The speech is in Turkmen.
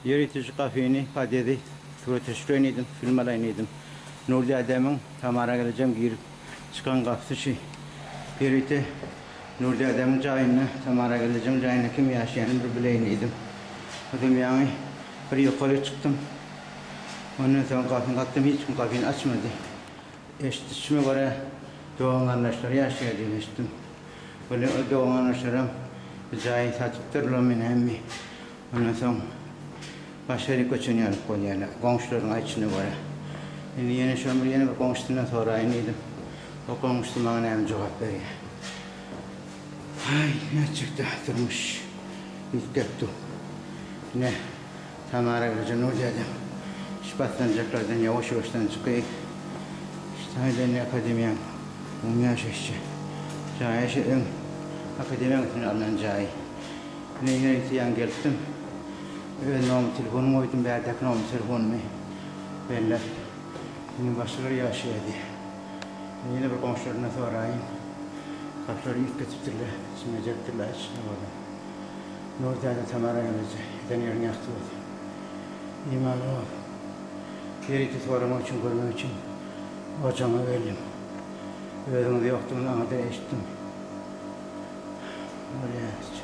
Ýörite şu kafeni, podýezi surata düşüreýin diýdim, film alaýyn diýdim. Nurly dädemiň Tamara gelejem girip çykan gapysy şu. Ýörite Nurly dädemiň jaýynda, Tamara gelejem jaýynda kim ýaşaýanyny bir bileýin diýdim. Özem ýaňy bir ýokary çykdym. Ondan soň gapyny kakdym, hiç kim gapyny açmady. Eşidişime görä, dogan-garyndaşlary ýaşaýar diýip eşitdim. Welin ol dogan-garyndaşlaram bu jaýy satypdyrlarmy nämemi. Ondan soň başga ýere göçen ýaly bolýarlar, goňşularyň aýdyşyna görä. Indi ýene şonuň bir ýene bir goňşusyndan soraýyn diýdim. O goňşusy maňa näme jogap berýär. Aý, nätjek-dä, durmuş üýtgäp dur. Ine, Tamara eje Nur dädem şu basgançaklardan ýawaş-ýuwaşdan çykyp, şu taýda indi akademiýaň umumy ýaşaýyş jaýy şu öň akademiýaň üstünde alnan jaýy. Ine ýörite ýaňy gelipdim. Öz nomer telefonymy goýdum, bärdäki nomer telefonymy belläp. Indi başgalar ýaşaýar diýýär. Indi ýene bir goňşularyndan soraýyn. Gapylary üýtgetipdirler, içini bejeripdirler, içine boldy. Nur däde Tamara gelneje, eden ýeriň ýagty bolsun. Imanly bol. Ýörite soramak üçin, görmek üçin ojagyňa geldim. Özüňiz ýokdugyňyzy aňyrdan eşitdim. Bolýar.